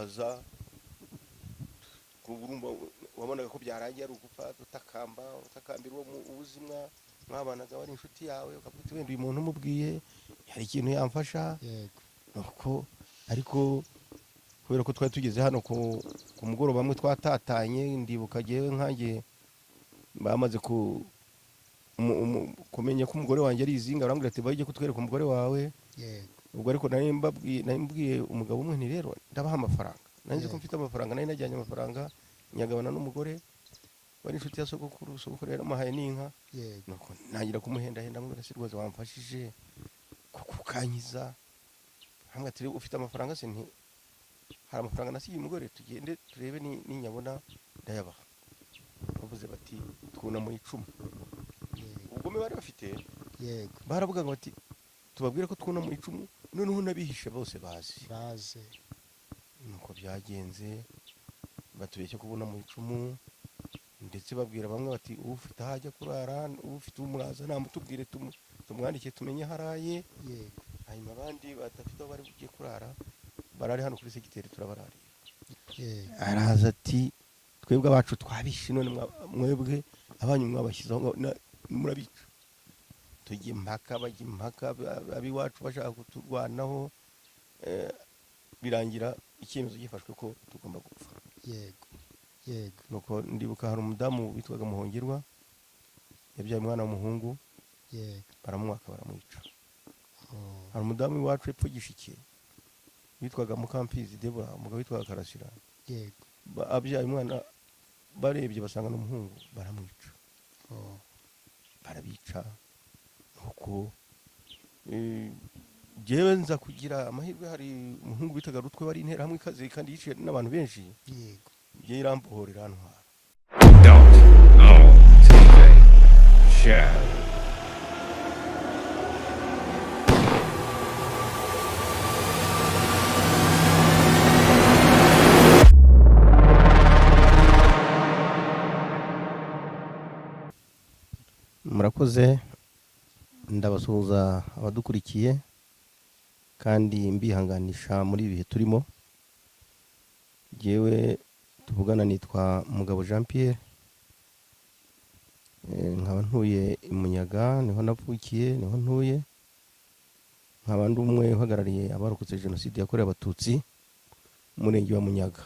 Turaza, urumva wabonaga ko byarangiye ari ugupfa, utakamba, utakambira uwo ubuzima mwabanaga, wari inshuti yawe, ukavuga uti wenda uyu muntu umubwiye hari ikintu yamfasha. Nuko ariko kubera ko twari tugeze hano ku mugoroba, bamwe twatatanye, ndibuka jyewe nkanjye bamaze kumenya ko umugore wanjye ari izinga, barambwira ati bajye kutwereka umugore wawe. Ubwo ariko nari mbabwiye, nari mbwiye umugabo umwe nti rero ndabaha amafaranga, nari nzi ko mfite amafaranga, nari najyanye amafaranga nyagabana n'umugore wari inshuti ya sogokuru, sogokuru yaramuhaye n'inka. Nuko ntangira kumuhendahenda, mubwira se rwose wamfashije kuko ukankiza, hamwe ati ufite amafaranga se? Nti hari amafaranga nasigiye umugore, tugende turebe ninyabona ndayabaha. Bavuze bati twunamuye icumu. Ubugome bari bafite, baravugaga bati tubabwire ko twunamuye icumu, noneho n'abihishe bose bazi. Baze. Nuko byagenze, batubeshya kubona mu icumu, ndetse babwira bamwe bati ufite aho ajya kurara, ufite umuraza namutubwire, tumwandike tumenye aho araye. Hanyuma abandi badafite aho bari bugiye kurara barari hano kuri segiteri turabararira. Araza ati twebwe abacu twabishe, none mwebwe abanyu mwabashyizeho murabica. Tujya impaka, bajya impaka, ab'iwacu bashaka kuturwanaho, birangira icyemezo gifashwe ko tugomba gupfa. yego yego Nuko ndibuka hari umudamu witwaga Muhongirwa, yabyaye umwana w'umuhungu, baramwaka baramwica. Hari umudamu w'iwacu epfo Gishike witwaga Mukamfizi Debora, umugabo witwaga Karasira, abyaye umwana, barebye basanga ni umuhungu, baramwica. Barabica. Nuko jyewe nza kugira amahirwe, hari umuhungu witaga Rutwe wari interahamwe ikaze kandi yiciye n'abantu benshi, njye irambohora irantwara. Dot O TV Show. Murakoze, ndabasuhuza abadukurikiye kandi mbihanganisha muri ibi bihe turimo. Jyewe tuvugana nitwa Mugabo Jean Pierre, nkaba ntuye i Munyaga, niho navukiye, niho ntuye, nkaba ndi umwe uhagarariye abarokotse jenoside yakorewe Abatutsi mu murenge wa Munyaga,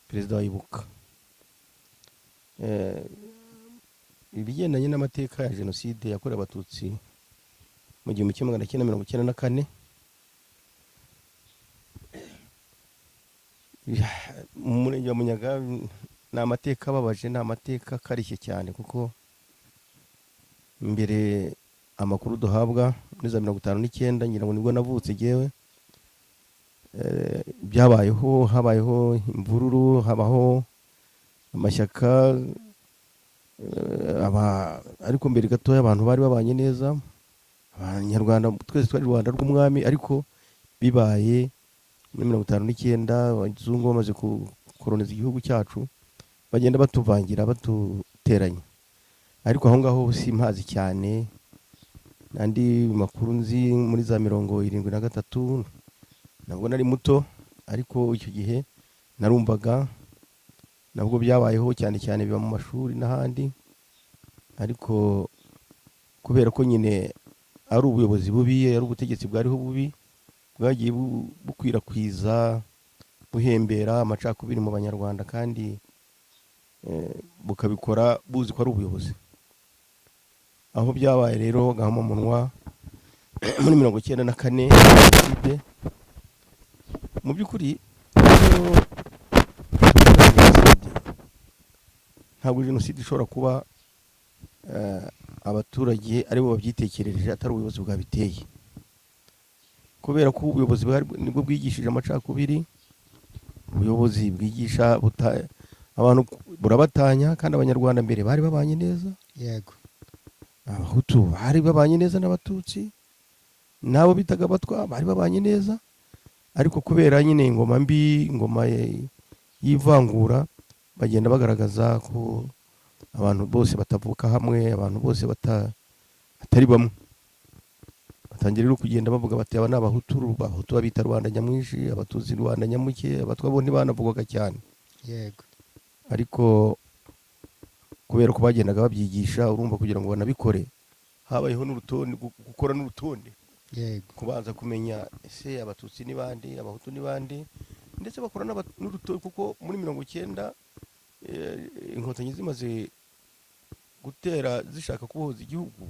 perezida wa Ibuka. Ibigendanye n'amateka ya jenoside yakorewe Abatutsi mu 1994, mu murenge wa Munyaga, ni amateka ababaje, ni amateka akarishye cyane, kuko mbere amakuru duhabwa muri za 59, ngira ngo nibwo navutse jyewe, byabayeho, habayeho imvururu, habaho amashyaka, ariko mbere gatoya abantu bari babanye neza, Abanyarwanda twese twari Rwanda rw'umwami, ariko bibaye muri 59 abazungu bamaze gukoroniza igihugu cyacu, bagenda batuvangira, batuteranya. Ariko aho ngaho simpazi cyane, n'andi makuru nzi muri za 73, nabwo nari muto, ariko icyo gihe narumvaga nabwo byabayeho, cyane cyane biba mu mashuri n'ahandi, ariko kubera ko nyine ari ubuyobozi bubi, ari ubutegetsi bwariho bubi, bwagiye bukwirakwiza, buhembera amacakubiri mu Banyarwanda, kandi bukabikora buzi ko ari ubuyobozi. Aho byabaye rero gahomamunwa muri 94 jenoside, mu by'ukuri iyo jenoside, ntabwo jenoside ishobora kuba abaturage aribo babyitekerereje, atari ubuyobozi bwabiteye, kubera ko ubuyobozi nibwo bwigishije amacakubiri, ubuyobozi bwigisha abantu burabatanya, kandi Abanyarwanda mbere bari babanye neza. Abahutu bari babanye neza n'Abatutsi, n'abo bitaga Abatwa bari babanye neza, ariko kubera nyine ingoma mbi, ingoma y'ivangura, bagenda bagaragaza ko abantu bose batavuka hamwe, abantu bose batari bamwe, Batangira rero kugenda bavuga bati aba ni Abahutu, Abahutu babita rubanda nyamwinshi, Abatutsi rubanda nyamuke, Abatwa bo ntibanavugwaga cyane. Ariko kubera ko bagendaga babyigisha, urumva kugira ngo banabikore habayeho n'urutonde, gukora n'urutonde, kubanza kumenya ese Abatutsi ni bande, Abahutu ni bande, ndetse bakora n'urutonde, kuko muri 90 Inkotanyi zimaze gutera zishaka kubohoza igihugu,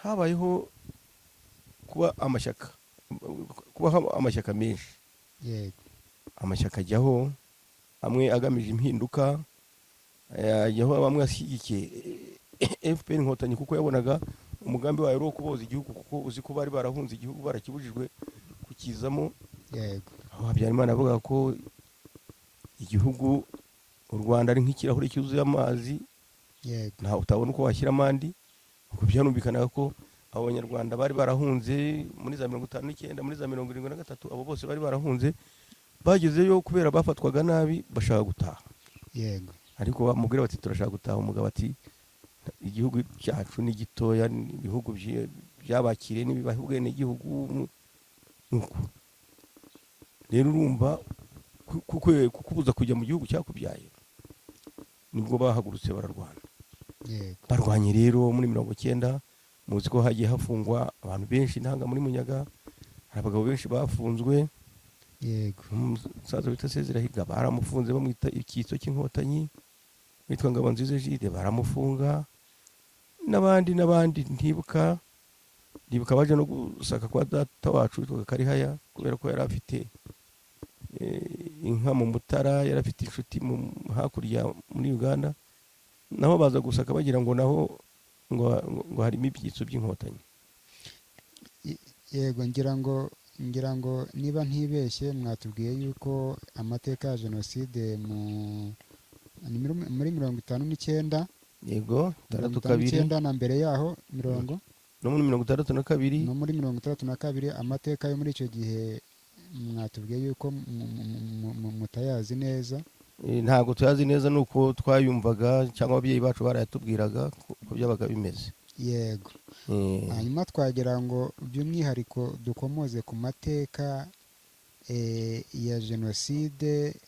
habayeho kuba amashyaka, kubaho amashyaka menshi. Amashyaka ajyaho, amwe agamije impinduka, ajyaho bamwe ashyigikiye FPR Inkotanyi, kuko yabonaga umugambi wayo ari uwo kubohoza igihugu, kuko uzi ko bari barahunze igihugu, barakibujijwe kukizamo. Aho Habyarimana avuga ko igihugu u Rwanda ari nk'ikirahure cyuzuye amazi, ntawe utabona uko washyiramo andi. Ubwo byanumvikanaga ko abo Banyarwanda bari barahunze muri za 59, muri za 73, abo bose bari barahunze bagezeyo kubera bafatwaga nabi, bashaka gutaha. Ariko bamubwira bati turashaka gutaha, umugabo ati igihugu cyacu ni gitoya, ibihugu byabakiriye n'ibibaha ubwenegihugu. Nuko rero urumva kukubuza kujya mu gihugu cyakubyaye, nibwo bahagurutse bararwana. Barwanye rero muri 90, muzi ko hagiye hafungwa abantu benshi ntanga muri Munyaga, hari abagabo benshi bafunzwe. Umusaza witwa Sezirahiga baramufunze, bamwita icyitso cy'Inkotanyi, witwa Ngabonziza Egide baramufunga, n'abandi n'abandi. Ntibuka, ndibuka baje no gusaka kwa data wacu witwaga Karihaya, kubera ko yari afite inka mu Mutara, yari afite inshuti mu hakurya muri Uganda, naho baza gusaka bagira ngo naho ngo harimo ibyitso by'Inkotanyi. Yego, ngira ngo niba ntibeshye mwatubwiye yuko amateka ya jenoside ni muri 59. Yego, Mirongo itandatu itanu kabiri. n'icyenda na mbere yaho mirongo No muri 62. No muri 62, amateka yo muri icyo gihe mwatubwiye yuko mutayazi neza. Ntabwo tuyazi neza, ni uko twayumvaga cyangwa ababyeyi bacu barayatubwiraga uko byabaga bimeze. Hanyuma twagira ngo by'umwihariko dukomoze ku mateka ya jenoside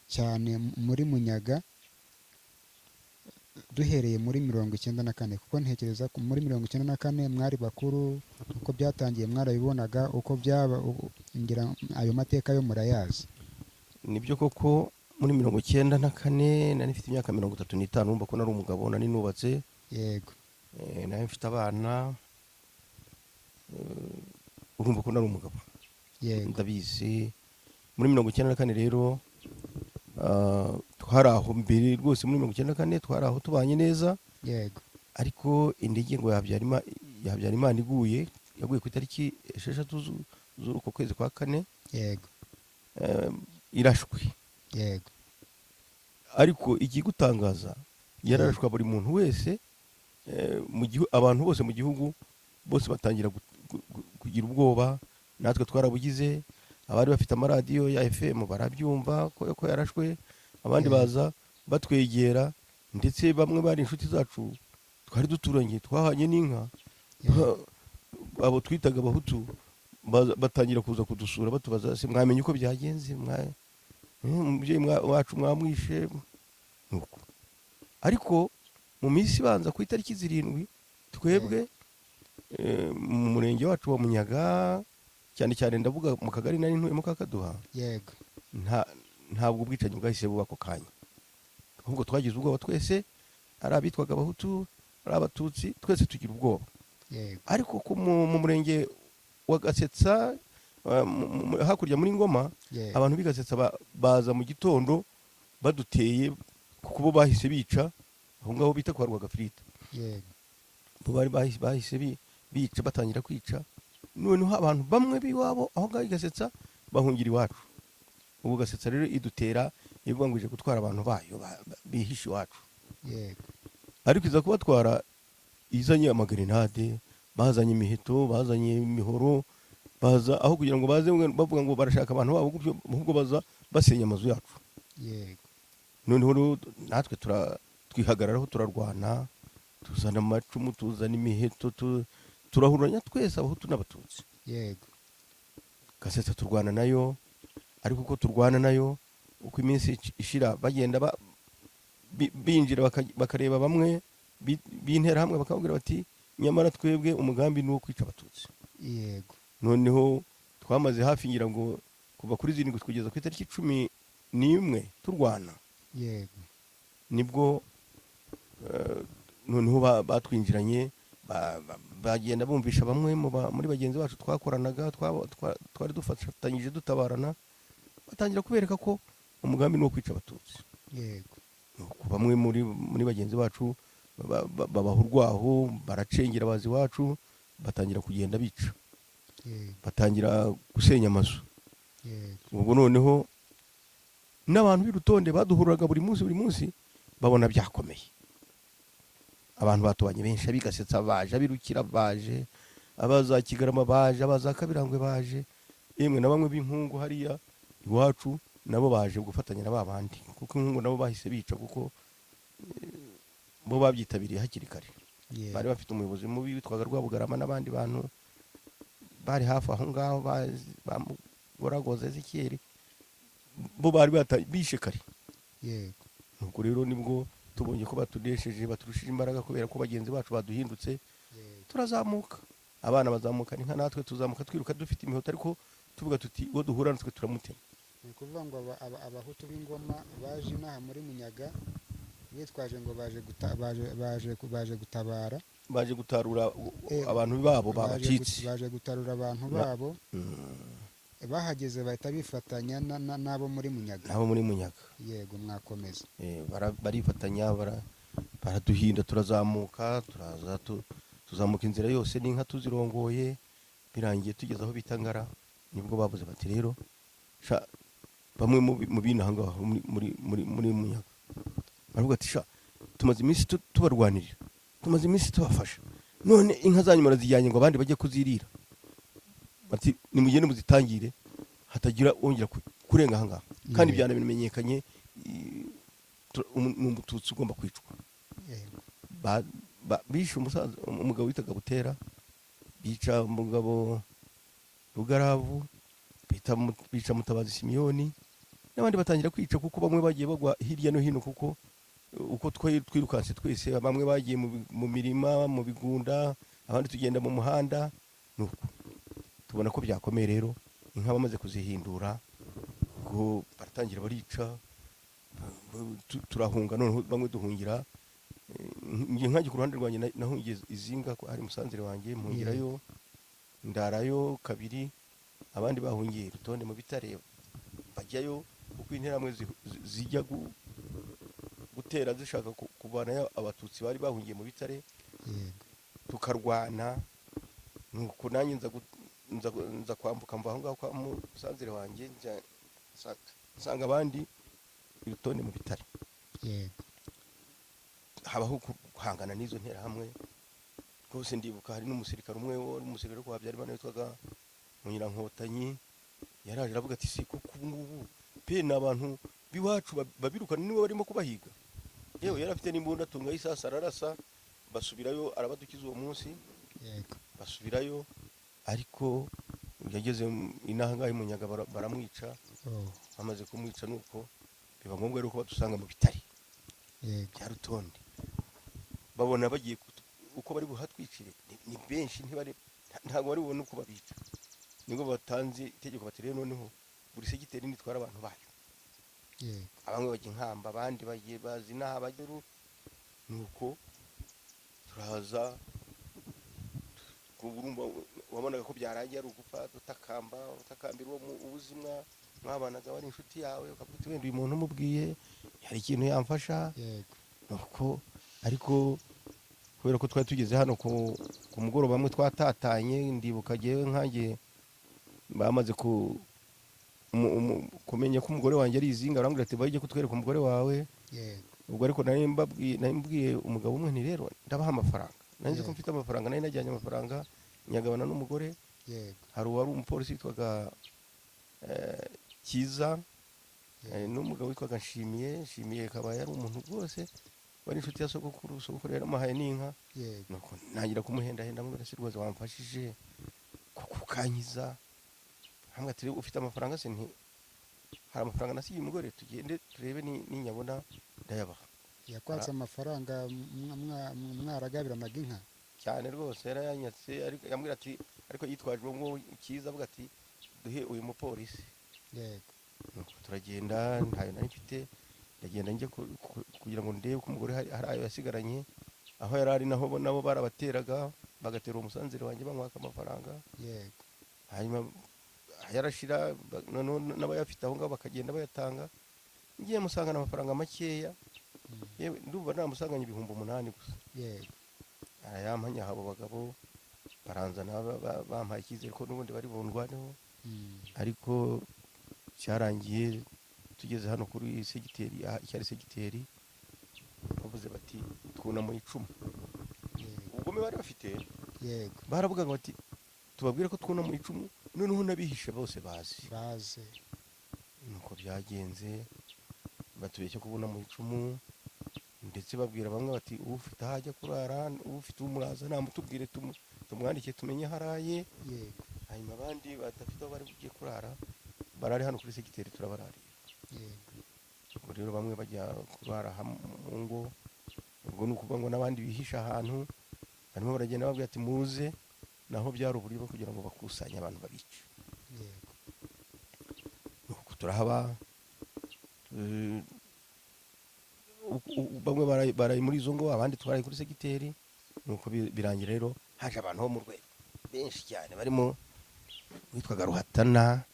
cyane muri Munyaga, duhereye muri 94, kuko ntekereza ko muri 94 mwari bakuru, uko byatangiye mwarabibonaga, uko byaba, ngira ayo mateka yo murayazi. Nibyo koko, muri 94 nari mfite imyaka 35, urumva ko nari umugabo, nari nubatse. Nari mfite abana, urumva ko nari umugabo. Ndabizi, muri 94 rero, twari aho mbere rwose, muri 94 twari aho tubanye neza. Ariko indege ngo ya Habyarimana iguye, yaguye ku itariki 6 z'uko kwezi kwa kane. Irashwe. Ariko ikigutangaza, yararashwa buri muntu wese mu gihu, abantu bose mu gihugu bose batangira kugira ubwoba. Natwe twarabugize, abari bafite amaradiyo ya FM barabyumva ko yarashwe, abandi baza batwegera, ndetse bamwe bari inshuti zacu twari duturanye, twahanye n'inka, abo twitaga Abahutu, batangira kuza kudusura batubaza se mwamenye uko byagenze, umubyeyi wacu mwamwishe? Nuko ariko mu minsi ibanza ku itariki 7, twebwe mu murenge wacu wa Munyaga, cyane cyane ndavuga mu kagari nari ntuyemo ka Kaduha, ntabwo ubwicanyi bwahise buba ako kanya, ahubwo twagize ubwoba twese, ari abitwaga Abahutu, ari Abatutsi, twese tugira ubwoba. Ariko mu murenge wa Gasetsa, hakurya muri Ngoma, abantu b'i Gasetsa baza mu gitondo baduteye, kuko bo bahise bica aho ngaho bita kwa Rwagafirita. Bo bari bahise bica, batangira kwica, noneho abantu bamwe b'iwabo aho ngaho i Gasetsa bahungira iwacu. Ubwo Gasetsa rero idutera ivuga ngo ije gutwara abantu bayo bihishe iwacu. Ariko iza kubatwara izanye amagrenade, bazanye imiheto, bazanye imihoro, baza aho kugira ngo baze bavuga ngo barashaka abantu babo gutyo, ahubwo baza basenya amazu yacu. Noneho rero natwe twihagararaho, turarwana, tuzana amacumu, tuzana imiheto. Turahuranya twese, Abahutu n'Abatutsi. Gasetsa turwana nayo, ariko uko turwana nayo, uko iminsi ishira, bagenda binjira bakareba bamwe b'Interahamwe, bakababwira bati: "Nyamara twebwe umugambi ni uwo kwica Abatutsi." Noneho twamaze hafi, ngira ngo kuva kuri 7 kugeza ku itariki 11 turwana. Nibwo noneho batwinjiranye, bagenda bumvisha bamwe muri bagenzi bacu twakoranaga, twari dufatanyije dutabarana, batangira kubereka ko umugambi ni uwo kwica Abatutsi. Nuko bamwe muri bagenzi bacu babaha urwaho, baracengera, baza iwacu, batangira kugenda bica, batangira gusenya amazu. Ubwo noneho n'abantu b'Irutonde baduhururaga buri munsi buri munsi, babona byakomeye, abantu batubanye benshi, abigasetsa baje, abirukira baje, abaza Kigarama baje, abaza Kabirangwe baje, yemwe na bamwe b'Inkungu hariya iwacu nabo baje gufatanya na ba bandi, kuko Inkungu nabo bahise bica, kuko bo babyitabiriye hakiri kare. Bari bafite umuyobozi mubi witwaga Rwabugarama n'abandi bantu bari hafi aho ngaho, bamugoragoza Ezekiyeli, bo bari bishe kare. Nuko rero nibwo tubonye ko batunesheje, baturushije imbaraga, kubera ko bagenzi bacu baduhindutse, turazamuka, abana bazamuka inka, natwe tuzamuka twiruka dufite imihoto, ariko tuvuga tuti: "Uwo duhura natwe turamutema." Ni ukuvuga ngo Abahutu b'Ingoma baje inaha muri Munyaga bitwaje ngo baje guta, baje, baje, baje gutabara. Baje gutarura abantu babo babacitse. Baje gutarura abantu babo. Bahageze bahita bifatanya n'abo muri Munyaga. Nabo muri Munyaga. Yego, mwakomeza. Barifatanya, baraduhinda, turazamuka, turaza tuzamuka inzira yose n'inka tuzirongoye. Birangiye tugeze aho bita Ngara, nibwo bavuze bati: "Rero sha," bamwe mu bino aha ngaha muri Munyaga baravuga ati: "Sha, tumaze iminsi tubarwanirira, tumaze iminsi tubafasha, none inka zanyu murazijyanye ngo abandi bajye kuzirira." Bati: "Nimugende muzitangire, hatagira wongera kurenga aha ngaha." Kandi byanabimenyekanye, ni Umututsi ugomba kwicwa. Bishe umusaza, umugabo witaga Butera, bica umugabo Rugaravu, bica Mutabazi Simiyoni n'abandi, batangira kwica, kuko bamwe bagiye bagwa hirya no hino, kuko uko twirukanse twese, bamwe bagiye mu mirima, mu bigunda, abandi tugenda mu muhanda. Nuko tubona ko byakomeye rero, inka bamaze kuzihindura, ubwo baratangira barica, turahunga. Noneho bamwe duhungira, njye nkanjye ku ruhande rwanjye nahungiye Izinga, ko hari musanzire wanjye, mpungirayo, ndarayo kabiri. Abandi bahungiye Rutonde mu Bitare, bajyayo kuko Interahamwe zijya gutera zishaka kuvanayo Abatutsi bari bahungiye mu Bitare. Tukarwana, nuko nanjye nza kwambuka, mva aho ngaho kwa musanzire wanjye, njya nsanga abandi Irutonde mu Bitare. Habaho guhangana n'izo Nterahamwe rwose. Ndibuka hari n'umusirikare umwe wari umusirikare wo kwa Habyarimana witwaga Munyirankotanyi, yaraje aravuga ati: "Si kuko ubu ngubu pe ni abantu b'iwacu babirukana, nibo barimo kubahiga." Yewe, yari afite n'imbunda, atunga isasu, ararasa, basubirayo, arabadukiza uwo munsi. Basubirayo, ariko yageze inaha ngaha i Munyaga baramwica. Bamaze kumwica, nuko biba ngombwa rero ko badusanga mu Bitare bya Rutonde, babona bagiye uko bari buhatwicire ni benshi, ntibari ntabwo bari bubone uko babica. Nibwo batanze itegeko bati: "Rero noneho buri segiteri nitwara abantu bayo." Bamwe bajya Inkamba, abandi bagiye bazi inaha bajya, nuko turaza. Urumva wabonaga ko byarangiye, ari ugupfa dutakamba, utakambira uwo ubuzima mwabanaga, wari inshuti yawe, ukavuga uti: "Wenda uyu muntu umubwiye hari ikintu yamfasha." Nuko ariko kubera ko twari tugeze hano ku mugoroba, bamwe twatatanye. Ndibuka jyewe nkanjye bamaze kumenya ko umugore wanjye ari Izinga, barambwira ati: "Bajye kutwereka umugore wawe." Ubwo ariko nari mbabwiye, nari mbwiye umugabo umwe nti: "Rero ndabaha amafaranga." Nari nzi ko mfite amafaranga, nari najyanye amafaranga nyagabana n'umugore. Hari uwari umupolisi witwaga Kiza, n'umugabo witwaga Nshimiye. Nshimiye akaba yari umuntu rwose Wari inshuti ya sogokuru, sogokuru yaramuhaye n'inka. Nuko ntangira kumuhendahenda, mubwira: "Se rwose wamfashije kuko ukankiza?" Hamwe ati: "Ufite amafaranga se?" Nti: "Hari amafaranga nasigiye umugore, tugende turebe, ninyabona ndayabaha." Yakwatse amafaranga mwaragabiranaga inka? Cyane rwose, yarayanyatse. Ariko yambwira ati, ariko yitwaje uwo nguwo cyiza, avuga ati: "Duhe uyu mupolisi." Nuko turagenda, ntayo nari mfite, ndagenda njye kugira ngo ndebe ko umugore hari ayo yasigaranye aho yari ari. Naho nabo barabateraga, bagatera uwo musanzire wanjye, bamwaka amafaranga. Hanyuma yarashira, noneho n'abayafite aho ngaho bakagenda bayatanga. Ngiye musangana amafaranga makeya. Yewe, ndumva namusanganye 8000 gusa. Arayampa, nyaha abo bagabo, baranzana, bampaye icyizere ko n'ubundi bari bundwaneho. Ariko cyarangiye tugeze hano kuri segiteri, aha icyari segiteri, bavuze bati: "Twunamuye icumu." Ubugome bari bafite, baravugaga bati: "Tubabwire ko twunamuye icumu, noneho n'abihishe bose bazi." Baze. Nuko byagenze, batubeshya ko bunamuye icumu, ndetse babwira bamwe bati: "Ufite aho ajya kurara, ufite umuraza namutubwire, tumwandike tumenye aho araye." Hanyuma abandi badafite aho bari bugiye kurara, barari hano kuri segiteri, turabararira. Ubwo rero bamwe bajya kurara mu ngo, ubwo ni ukuvuga ngo n'abandi bihisha ahantu barimo baragenda babwira ati: "Muze." Naho byari uburyo bwo kugira ngo bakusanye abantu babice. Nuko turahaba, bamwe baraye muri izo ngo, abandi twaraye kuri segiteri. Nuko birangira rero haje abantu bo mu rwego benshi cyane, barimo witwaga Ruhatana.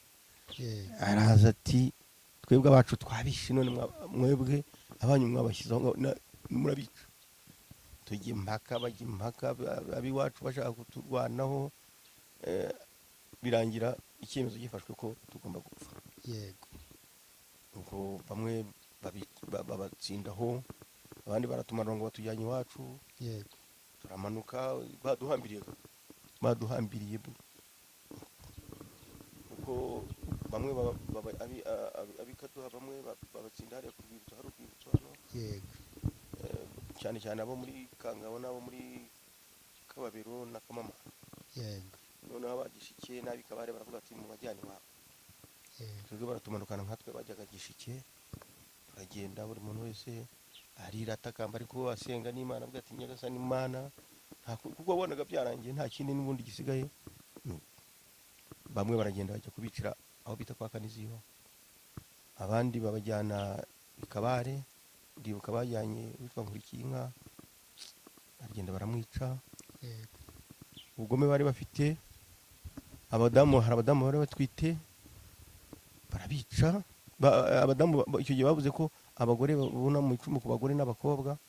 Araza ati: "Twebwe abacu twabishe, none mwebwe abanyu mwabashyize aho ngaho, murabica." Tujya impaka, bajya impaka, ab'iwacu bashaka kuturwanaho, birangira icyemezo gifashwe ko tugomba gupfa. Ubwo bamwe babatsindaho, abandi baratumanura ngo batujyanye iwacu. Turamanuka baduhambiriye, baduhambiriye, kuko bamwe ab'Ikaduha bamwe babatsinda hariya ku rwibutso, hari urwibutso hano. Cyane cyane abo muri Kangabo n'abo muri Kababero na Kamama. Noneho abagishike n'ab'Ikabare baravuga ati: "Mubajyane iwabo." Twebwe baratumanukana nkatwe bajyaga Gishike, turagenda, buri muntu wese arira atakamba, ariko asenga n'Imana, avuga ati: "Nyagasani Imana," kuko wabonaga byarangiye, nta kindi n'ubundi gisigaye. Bamwe baragenda bajya kubicira aho bita kwa Kaniziyo, abandi babajyana i Kabare. Ndibuka bajyanye uwitwa Nkurikiyinka, baragenda baramwica. Ubugome bari bafite, abadamu, hari abadamu bari batwite, barabica. Abadamu icyo gihe bavuze ko abagore babona mu icumu ku bagore n'abakobwa.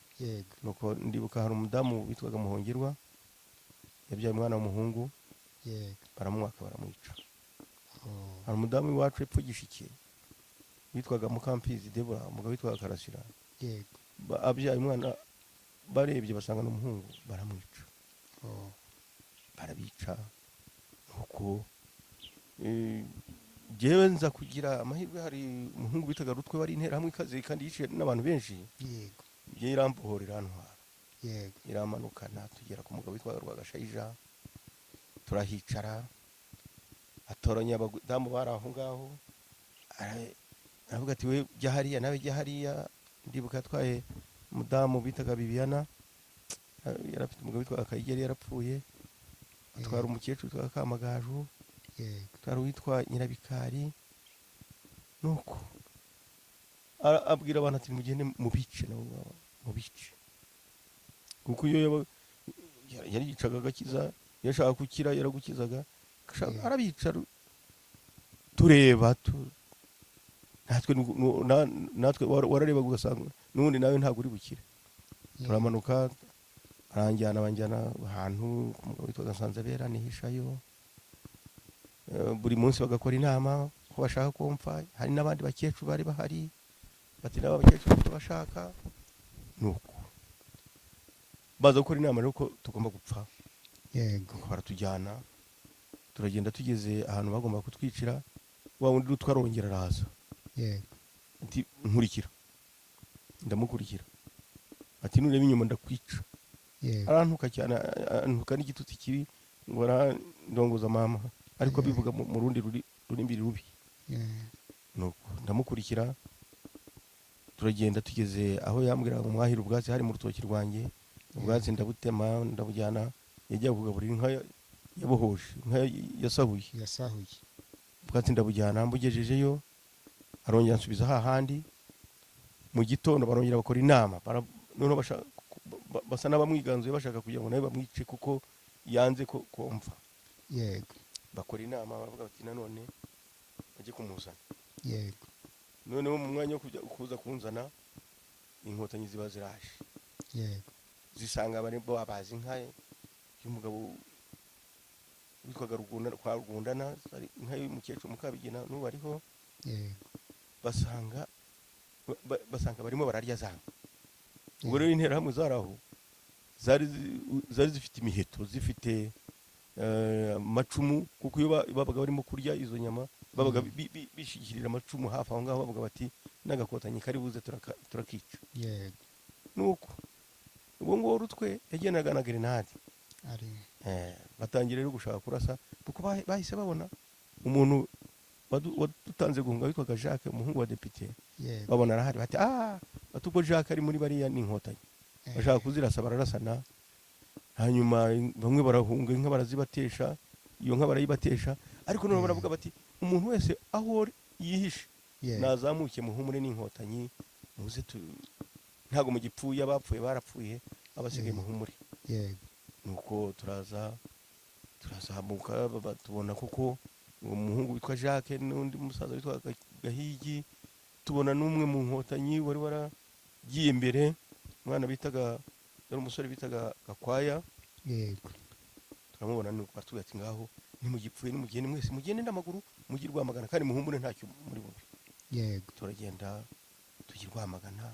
Nuko ndibuka hari umudamu witwaga Muhongerwa, yabyaye umwana w'umuhungu, baramwaka baramwica. Hari umudamu w'iwacu epfo Gishike witwaga Mukampizi Debora, umugabo witwaga Karasira. Abyaye umwana, barebye basanga ni umuhungu, baramwica. Barabica. Nuko jyewe nza kugira amahirwe, hari umuhungu bitaga Rutwe, wari interahamwe ikaze kandi yiciye n'abantu benshi. Njye irambohora, irantwara, iramanukana, tugera ku mugabo witwaga Rwagashayija, turahicara, atoranya abadamu bari aho ngaho, aravuga ati: "We jya hariya, nawe jya hariya." Ndibuka yatwaye umudamu bitaga Bibiana, yari afite umugabo witwaga Kayigeri yarapfuye, atwara umukecuru witwaga Kamagaju, atwara uwitwa Nyirabikari. Nuko abwira abantu ati: "Mugende mubice nabo ngabo, mubice," kuko iyo yaricaga agakiza, iyo ashaka gukira yaragukizaga. Arabica, tureba natwe natwe wararebaga ugasanga n'ubundi nawe ntabwo uri bukire. Turamanuka, aranjyana, banjyana ahantu ku mugabo witwaga Nsanzabera, nihishayo. Buri munsi bagakora inama ko bashaka ko mpfa. Hari n'abandi bakecuru bari bahari, bati: "N'aba bakecuru tubashaka." Nuko baza gukora inama rero ko tugomba gupfa. Nuko baratujyana, turagenda, tugeze ahantu bagomba kutwicira, wa wundi rutwarongera araza, ati: "Nkurikira." Ndamukurikira. Ati: "Nureba inyuma ndakwica." Yego. Arantuka cyane, antuka n'igitutsi kibi, ngo arandongoza mama, ariko bivuga mu rundi rurimi rubi. Nuko ndamukurikira, turagenda. Tugeze aho yambwiraga ngo mwahire ubwatsi, hari mu rutoki rwanjye. Ubwatsi ndabutema, ndabujyana. Yajyaga kugaburira inka yabohoje, inka yasahuye. Yasahuye. Ubwatsi ndabujyana, mbugejejeyo arongera ansubiza hahandi. Mu gitondo barongera bakora inama, noneho basa n'abamwiganzuye, bashaka kugira ngo nawe bamwice kuko yanze ko komva. Bakora inama, baravuga bati: "Nanone bajye kumuzana." Noneho mu mwanya wo kujya kuza kunzana, Inkotanyi ziba ziraje. Zisanga bari babazi inka y'umugabo witwaga Rugunda, kwa Rugundana, zari inka y'umukecuru Mukabigina, n'ubu ariho. Basanga barimo bararya za nka. Ubwo rero Interahamwe zari aho, zari zifite imiheto, zifite amacumu, kuko iyo babaga barimo kurya izo nyama, babaga bishingikirira amacumu hafi aho ngaho, bavuga bati: "N'agakotanyi kari buze turakica." Nuko ubwo ngubwo Rutwe yagendaga na grenade. Ari. Batangira rero gushaka kurasa, kuko bahise babona umuntu wadutanze guhunga witwaga Jacques, umuhungu wa depite. Babona arahari, bati: "Ah," bati: "ubwo Jacques ari muri bariya ni Inkotanyi." Bashaka kuzirasa, bararasana. Hanyuma bamwe barahunga, inka barazibatesha, iyo nka barayibatesha. Ariko noneho baravuga bati: "Umuntu wese aho yihishe nazamuke, muhumure n'Inkotanyi, muze tu ntabwo mugipfuye, abapfuye barapfuye, abasigaye muhumure." Nuko turaza, turazamuka, tubona koko uwo muhungu witwa Jacques n'undi musaza witwa Gahigi, tubona n'umwe mu Nkotanyi wari waragiye imbere, umwana bitaga, yari umusore bitaga Gakwaya. Turamubona. Nuko baratubwira ati: "Ngaho nimugipfuye, nimugende mwese, mugende n'amaguru mujye i Rwamagana, kandi muhumure, ntacyo muri bube." Turagenda tujya i Rwamagana.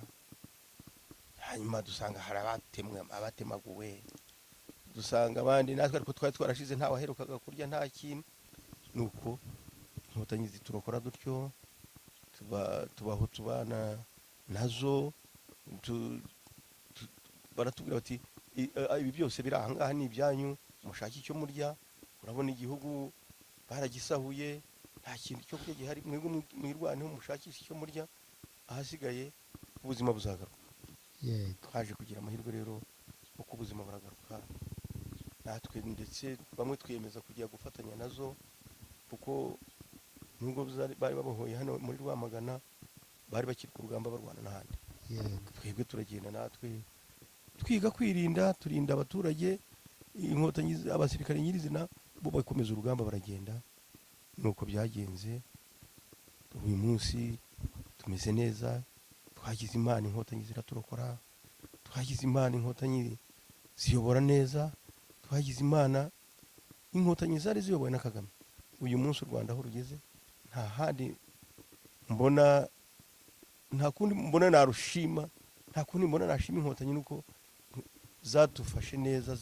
Hanyuma dusanga hari abatemwe, abatemaguwe, dusanga abandi natwe ariko twari twarashize, nta waherukaga kurya, nta kintu. Nuko Inkotanyi ziturokora dutyo, tubaho tubana nazo. Baratubwira bati: "Ibi byose biri aha ngaha ni ibyanyu, mushake icyo murya. Urabona igihugu baragisahuye, nta kintu cyo kurya gihari. Mwebwe mwirwaneho, mushakishe icyo murya, ahasigaye ubuzima buzagaruka." Twaje kugira amahirwe rero uko ubuzima buragaruka, natwe ndetse bamwe twiyemeza kujya gufatanya nazo, kuko nubwo bari babohoye hano muri Rwamagana, bari bakiri ku rugamba barwana n'ahandi. Twebwe turagenda natwe twiga kwirinda, turinda abaturage. Inkotanyi, abasirikare nyirizina bo bakomeza urugamba, baragenda. Nuko byagenze. Uyu munsi tumeze neza, twagize Imana Inkotanyi ziraturokora, twagize Imana Inkotanyi ziyobora neza, twagize Imana Inkotanyi zari ziyobowe na Kagame. Uyu munsi u Rwanda aho rugeze, nta handi mbona, nta kundi mbona narushima, nta kundi mbona nashima Inkotanyi, nuko zadufashe neza,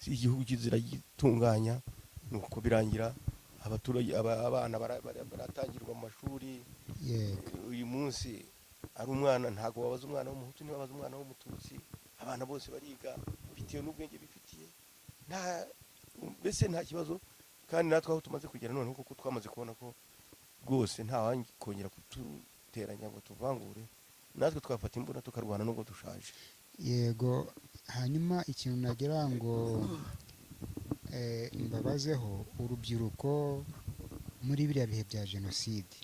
igihugu ziragitunganya. Nuko birangira abaturage, abana baratangirwa mu mashuri. Uyu munsi ari umwana, ntabwo babaza umwana w'Umuhutu, ntibabaza umwana w'Umututsi, abana bose bariga bitewe n'ubwenge bifitiye, nta mbese nta kibazo. Kandi natwe aho tumaze kugera noneho, kuko twamaze kubona ko rwose nta wakongera kuduteranya ngo tuvangure, natwe twafata imbunda tukarwana nubwo dushaje. Yego. Hanyuma ikintu nagira ngo mbabazeho, urubyiruko muri biriya bihe bya jenoside,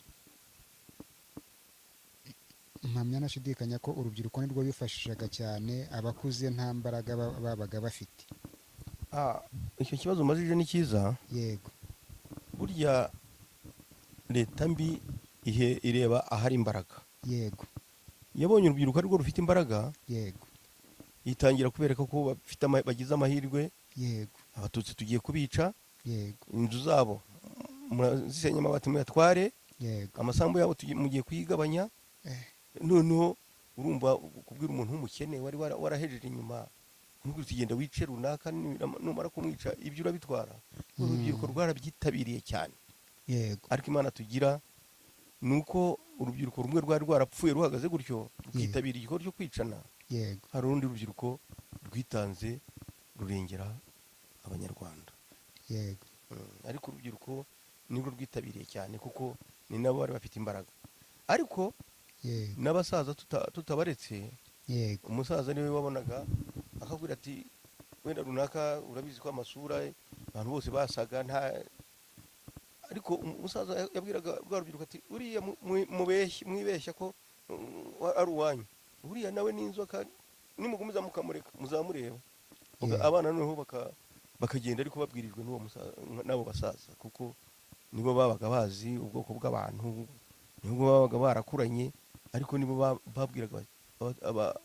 mpamya nashidikanya ko urubyiruko nirwo bifashishaga cyane, abakuze nta mbaraga babaga bafite. Icyo kibazo umajije ni cyiza. Burya leta mbi ihe ireba ahari imbaraga. Yabonye urubyiruko arirwo rufite imbaraga, itangira kubereka ko bafite bagize amahirwe. Abatutsi tugiye kubica, inzu zabo murazisenya, amabati muyatware, amasambu yabo mugiye kuyigabanya. Noneho urumva kubwira umuntu w'umukene wari warahejeje inyuma, kumubwira uti: "Genda wice runaka, numara kumwica ibyo urabitwara." Urubyiruko rwarabyitabiriye cyane. Ariko Imana tugira ni uko urubyiruko rumwe rwari rwarapfuye ruhagaze gutyo, rukitabira igikorwa cyo kwicana. Hari urundi rubyiruko rwitanze rurengera Abanyarwanda. Ariko urubyiruko nirwo rwitabiriye cyane, kuko ni nabo bari bafite imbaraga, ariko n'abasaza tutabaretse. Umusaza niwe wabonaga akabwira ati: "Wenda runaka, urabizi ko amasura abantu bose basaga nta." Ariko umusaza yabwiraga rwa rubyiruko ati: "Uriya mwibeshya ko ari uwanyu, uriya nawe ni inzoka, nimugumiza mukamureka muzamureba." Abana noneho bakagenda, ariko babwirijwe n'uwo musaza n'abo basaza, kuko nibo babaga bazi ubwoko bw'abantu, nibo babaga barakuranye, ariko nibo babwiraga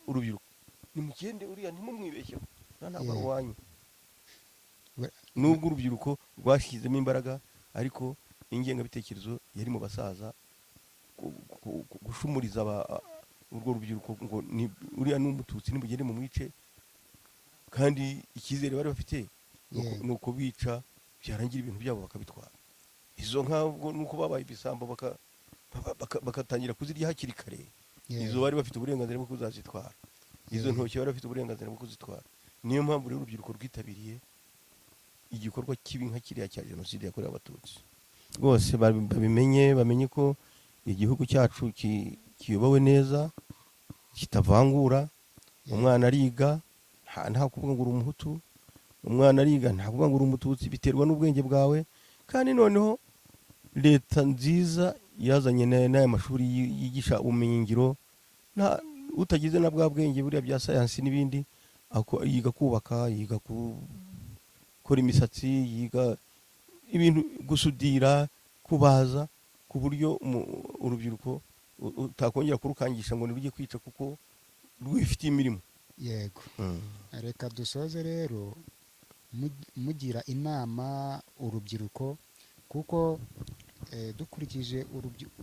urubyiruko: "Nimugende, uriya ntimumwibeshyeho, uriya ntabwo ari uwanyu." Nubwo urubyiruko rwashyizemo imbaraga, ariko ingengabitekerezo yari mu basaza, gushumuriza urwo rubyiruko ngo ni uriya ni Umututsi, nimugende mumwice, kandi icyizere bari bafite ni ukubica, byarangira ibintu byabo bakabitwara. Izo nka ubwo nuko babaye ibisambo, bakatangira kuzirya hakiri kare. Izo bari bafite uburenganzira bwo kuzazitwara, izo ntoki bari bafite uburenganzira bwo kuzitwara. Niyo mpamvu rero urubyiruko rwitabiriye igikorwa kibi nka kiriya cya Jenoside yakorewe Abatutsi. Rwose babimenye, bamenye ko igihugu cyacu kiyobowe neza, kitavangura. Umwana ariga, nta kuvuga ngo uri Umuhutu. Umwana ariga, nta kuvuga ngo uri Umututsi, biterwa n'ubwenge bwawe. Kandi noneho leta nziza yazanye n'aya mashuri yigisha ubumenyingiro, nta utagize na bwa bwenge buriya bya sayansi n'ibindi, yiga kubaka, yiga gukora imisatsi, yiga ibintu, gusudira, kubaza, ku buryo urubyiruko utakongera kurukangisha ngo nirujye kwica, kuko rwifitiye imirimo. Yego, reka dusoze rero mugira inama urubyiruko, kuko dukurikije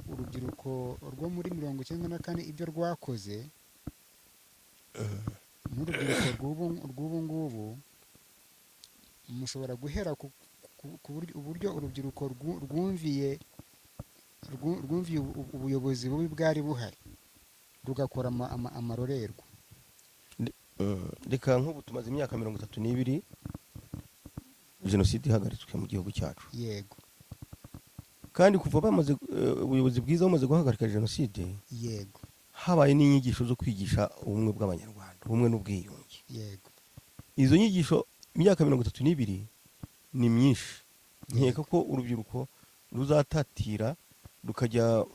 urubyiruko rwo muri 94 ibyo rwakoze, n'urubyiruko rw'ubu ngubu, mushobora guhera ku uburyo urubyiruko rwumviye ubuyobozi bubi bwari buhari, rugakora amarorerwa. Reka nk'ubu tumaze imyaka 32 jenoside ihagaritswe mu gihugu cyacu. Kandi kuva bamaze ubuyobozi bwiza bumaze guhagarika jenoside, habaye n'inyigisho zo kwigisha ubumwe bw'Abanyarwanda, ubumwe n'ubwiyunge. Izo nyigisho, imyaka 32 ni myinshi. Nkeka ko urubyiruko ruzatatira rukajya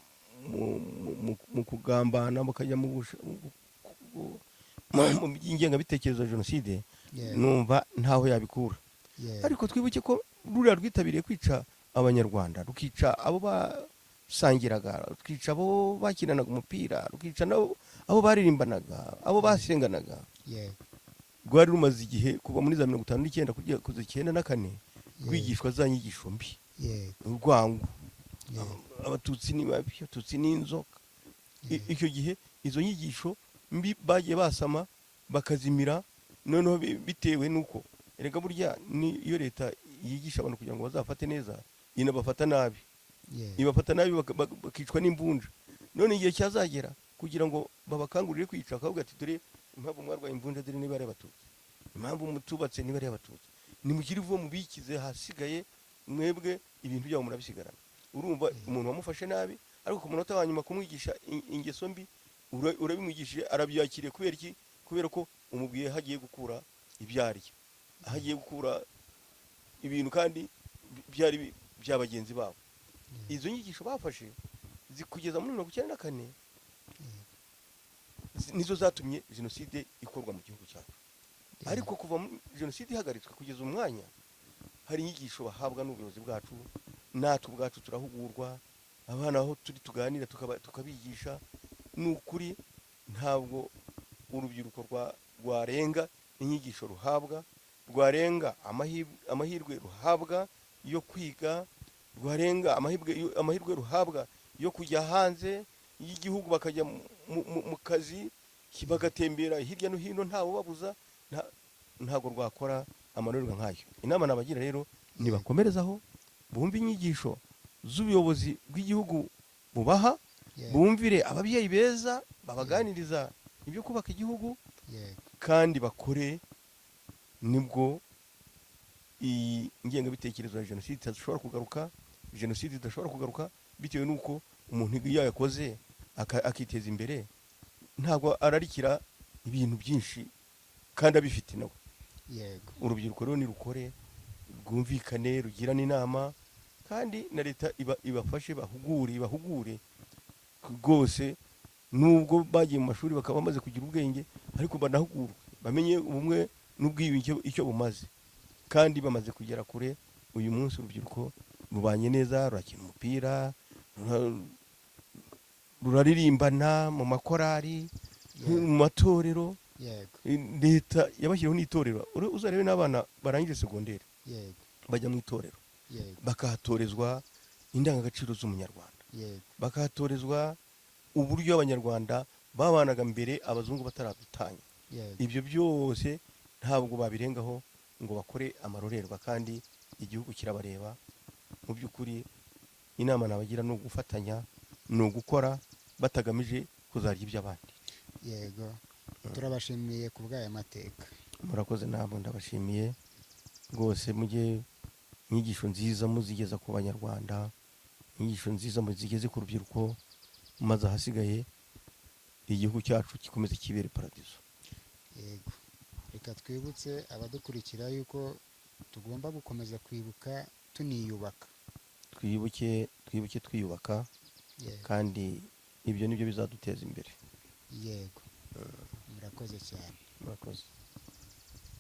mu kugambana, mukajya mu by'ingengabitekerezo ya jenoside, numva ntaho yabikura. Ariko twibuke ko ruriya rwitabiriye kwica Abanyarwanda, rukica abo basangiraga, rukica abo bakinanaga umupira, rukica nabo abo baririmbanaga, abo basenganaga. Rwari rumaze igihe kuva muri za 59 kugeza 94 rwigishwa za nyigisho mbi, urwango, Abatutsi ni babi, Abatutsi ni inzoka. Icyo gihe izo nyigisho mbi bagiye basama bakazimira. Noneho bitewe n'uko erega burya ni iyo leta yigisha abantu kugira ngo bazafate neza, inabafata nabi, ibafata nabi, bakicwa n'imvunja. None igihe cyazagera kugira ngo babakangurire kwica, bakavuga ati: "Dore impamvu mwarwaye imvunja, dore niba ari Abatutsi, impamvu mutubatse niba ari Abatutsi, nimugire vuba mubikize, hasigaye mwebwe ibintu byabo murabisigarana." Urumva umuntu wamufashe nabi, ariko ku munota wa nyuma kumwigisha ingeso mbi, urabimwigishije, arabyakiriye. Kubera iki? Kubera ko umubwiye aho agiye gukura ibyo arya, aho agiye gukura ibintu, kandi byari bya bagenzi babo. Izo nyigisho bafashe kugeza muri 94 nizo zatumye jenoside ikorwa mu gihugu cyacu. Ariko kuva jenoside ihagaritswe kugeza umwanya, hari inyigisho bahabwa n'ubuyobozi bwacu, natwe ubwacu turahugurwa, abana aho turi tuganira, tukabigisha. Ni ukuri ntabwo urubyiruko rwarenga inyigisho ruhabwa, rwarenga amahirwe ruhabwa yo kwiga, rwarenga amahirwe ruhabwa yo kujya hanze y'igihugu, bakajya mu kazi, bagatembera hirya no hino ntawe ubabuza, ntabwo rwakora amarorerwa nk'ayo. Inama nabagira rero, nibakomerezaho, bumve inyigisho z'ubuyobozi bw'igihugu bubaha, bumvire ababyeyi beza babaganiriza ibyo kubaka igihugu. Kandi bakore, nibwo iyi ngengabitekerezo ya jenoside idashobora kugaruka, jenoside idashobora kugaruka, bitewe n'uko umuntu iyo yakoze akiteza imbere, ntabwo ararikira ibintu byinshi kandi abifite nawe. Urubyiruko rero nirukore, rwumvikane, rugirane inama, kandi na leta ibafashe, bahugure, ibahugure rwose. Nubwo bagiye mu mashuri bakaba bamaze kugira ubwenge, ariko banahugurwe, bamenye ubumwe n'ubwiyunge icyo bumaze. Kandi bamaze kugera kure. Uyu munsi urubyiruko rubanye neza, rurakina umupira, ruraririmbana mu makorari, mu matorero. Leta yabashyiriyeho n'itorero. Uzarebe n'abana barangije segonderi bajya mu itorero, bakahatorezwa indangagaciro z'umunyarwanda, bakahatorezwa uburyo abanyarwanda babanaga mbere abazungu bataradutanya. Ibyo byose ntabwo babirengaho ngo bakore amarorerwa, kandi igihugu kirabareba. Mu by'ukuri inama nabagira ni ugufatanya, ni ugukora batagamije kuzarya iby'abandi. Yego, turabashimiye ku bw'aya mateka. Murakoze, ntabwo ndabashimiye rwose. Mujye inyigisho nziza muzigeza ku banyarwanda, inyigisho nziza muzigeze ku rubyiruko, maze ahasigaye igihugu cyacu gikomeze kibere paradizo. Yego, reka twibutse abadukurikira yuko tugomba gukomeza kwibuka tuniyubaka. Twibuke, twibuke twiyubaka. Kandi ibyo nibyo bizaduteza imbere. Yego, murakoze cyane. Murakoze.